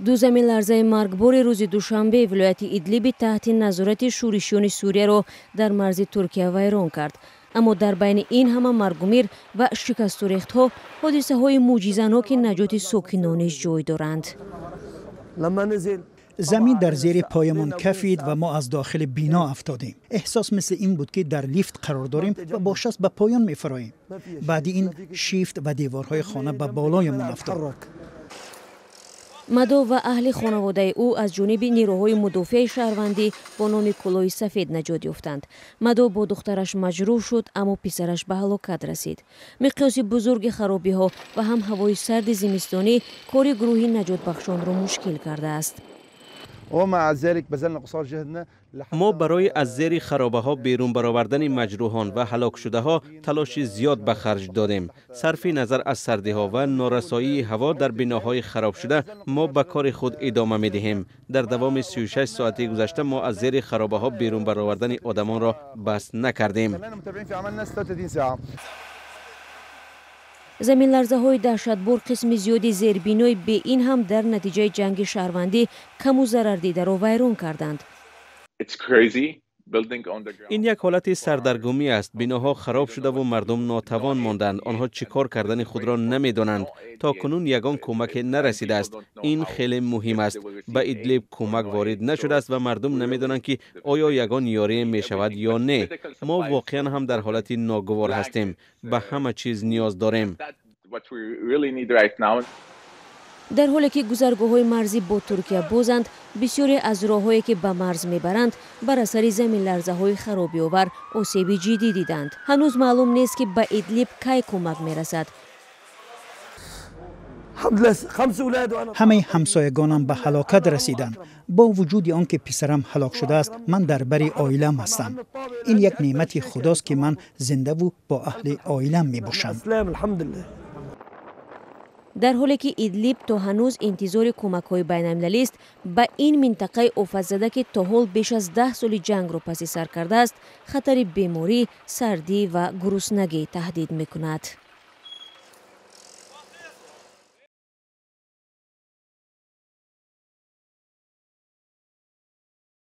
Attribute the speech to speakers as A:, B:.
A: Ду заминларзаи маргбори рӯзи душанбе вилояти Идлиби таҳти назорати шӯришиёни Сурияро дар марзи Туркия вайрон кард. Аммо дар байни ин ҳама маргумир ва шикасту рехтҳо ҳодисаҳои мӯъҷизаноки наҷоти сокинон низ ҷой доранд.
B: Замин дар зери поямон кафид ва мо аз дохили бино афтодем. Эҳсос мисли ин буд, ки дар лифт қарор дорем ва бо шаст ба поён мефароем. Баъди ин шифт ва деворҳои хона ба болоямон афтод.
A: Мадо ва аҳли хонаводаи ӯ аз ҷониби нерӯҳои мудофиаи шаҳрвандӣ бо номи Кӯлоҳи Сафед наҷот ёфтанд. Мадо бо духтараш маҷрӯҳ шуд, аммо писараш ба ҳалокат расид. Миқёси бузурги харобиҳо ва ҳам ҳавои сарди зимистонӣ кори гурӯҳи наҷотбахшонро мушкил кардааст.
C: Мо барои аз зери харобаҳо берун баровардани маҷрӯҳон ва ҳалокшудаҳо талоши зиёд ба харҷ додем. Сарфи назар аз сардиҳо ва норасоии ҳаво дар биноҳои харобшуда, мо ба кори худ идома медиҳем. Дар давоми 36 соати гузашта мо аз зери харобаҳо берун баровардани одамонро бас накардем.
A: Заминларзаҳои даҳшатбор қисми зиёди зербинои бе ин ҳам дар натиҷаи ҷанги шаҳрвандӣ каму зарардидаро вайрон карданд.
C: Ин як ҳолати сардаргумӣ аст. Биноҳо хароб шудаву мардум нотавон монданд. Онҳо чӣ кор кардани худро намедонанд. То кунун ягон кӯмаке нарасидааст. Ин хеле муҳим аст. Ба Идлиб кӯмак ворид нашудааст ва мардум намедонанд, ки оё ягон ёрие мешавад ё не. Мо воқеан ҳам дар ҳолати ногувор ҳастем. Ба ҳама чиз ниёз дорем.
A: Дар ҳоле ки гузаргоҳҳои марзӣ бо Туркия бозанд, бисёре аз роҳҳое ки ба марз мебаранд, бар асари заминларзаҳои харобиовар осеби ҷиддӣ диданд. Ҳанӯз маълум нест, ки ба Идлиб кай кӯмак мерасад.
B: Ҳамаи ҳамсоягонам ба ҳалокат расиданд. Бо вуҷуди он ки писарам ҳалок шудааст, ман дар бари оилам ҳастам. Ин як неъмати худост, ки ман зиндаву бо аҳли оилам мебошам.
A: Дар ҳоле ки Идлиб то ҳанӯз интизори кӯмакҳои байналмилалист, ба ин минтақаи офатзада, ки то ҳол беш аз 10 соли ҷангро паси сар кардааст, хатари беморӣ, сардӣ ва гуруснагӣ таҳдид мекунад.